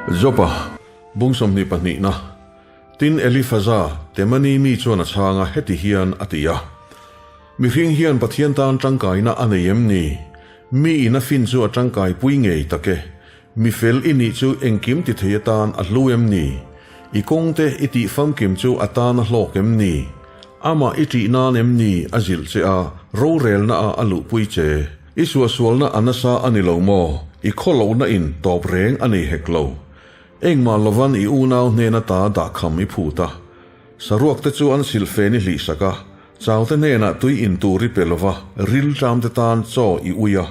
Joba, bung 22na, Tin Elifaza, Temani mi chuan a chhang a, heti hian a ti a, Mihring hian Pathian tan tangkaina a nei em ni? Mi in a fin chu a tangkaipui ngei tak e. Mi fel i nih chu engkim ti thei atan a hlu em ni? I kawngte i tih famkim chu a tan a hlawk em ni? Amah i ṭih nan em ni a zilh che a, rorelna ah a luhpui che? I suahsualna a nasa a ni lo maw? I khawlohna in tawp reng a nei hek lo. Engmah lovan i unau hnena ta dahkham i phut a. Saruak te chu an silhfen i hlihsak a, Chaute hnenah tui in tur i pe lo va, rilṭamte tan chaw i ui a,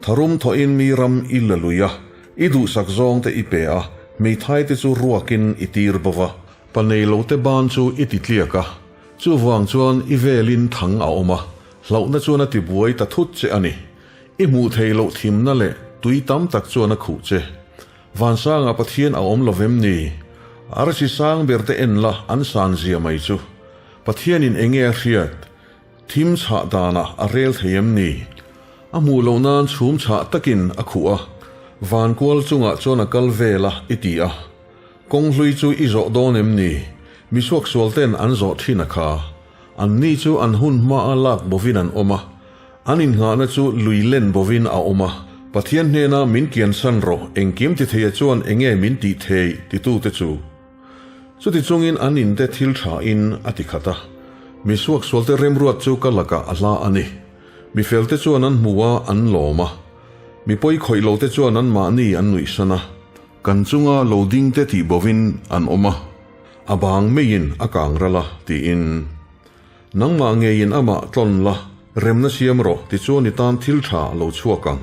tharum thawhin mi ram i la lui a, i duhsak zawngte i pe a, hmeithaite chu ruakin i tir bo va, pa nei lote ban chu i ti tliak a, chuvang chuan i velin thang a awm a, hlauhna chuan a ti buai ta thut che a ni. I hmuh theih loh thimna leh tui tam tak chuan a khuh che. Vansanga Pathian a awm lo vem ni? Arsi sang berte en la an san zia mai chu. Pathianin enge a hriat? Thim chhah danah a rel thei em ni? A hmuh loh nan chhum chhah takin a khuh a, van kual chungah chuan a kal vel a i ti a. Kawng hlui chu i zawh dawn em ni? Misuaksual ten an zawh thin a kha. An ni chu an hun hmaa lak bovin an awm a, an innghahna chu lui len bovin a awm a. Pathian hnena min kiansan rawh, engkim ti theia chuan enge min tih thei titute chu. Chuti chungin an inte thil thain a ti khat a, mi suaksualte remruat chu ka lakah a hla a ni. Mi felte chuan an hmu a, an lawm a. Mi pawi khawih lote chuan anmahni an nuihsan a. Kan chunga lo dingte tih bovin an awm a, a bang meiin a kang ral a, tiin. Nangmah ngeiin amah tlawn la, remna siam rawh, tichuan i tan thil tha a lo chhuak ang.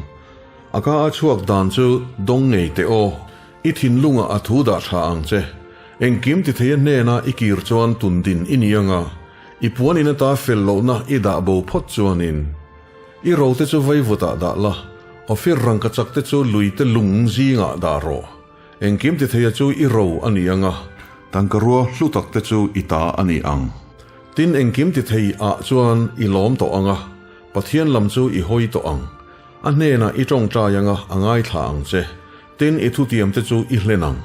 A ka a chhuak dan chu dawng ngei teh aw, i thinlungah a thu dah tha ang che. Engkim ti thei a hnena i kir chuan tundin i ni ang a, i puan in ata fel lohna i dah bo phawt chuanin. I rote chu vaivutah dah la, Ophir rangkachak te chu luite lung zingah dah rawh. Engkim ti theia chu i ro a ni ang a, tangkarua hlu tak te chu i ta a ni ang. Tin, engkim ti thei ah chuan i lawm tawh ang a, Pathian lam chu i hawi tawh ang. A hnenah i tawngtai ang a, a ngaithla ang che. Tin, i thutiam te chu i hlen ang.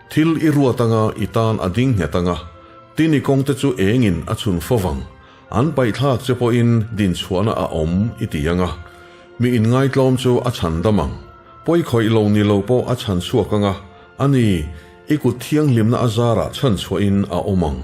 Thil i ruat ang a, i tan a ding nghet ang a. Tin, i kawng te chu engin a chhun fo vang. An paihthlak che pawhin dinchhuahna a awm i ti ang a, mi inngaitlawm chu a chhan dam ang. Pawi khawih lo ni lo pawh a chhan chhuak ang a, a ni, i kut thianghlimna a zarah chhan chhuahin a awm ang.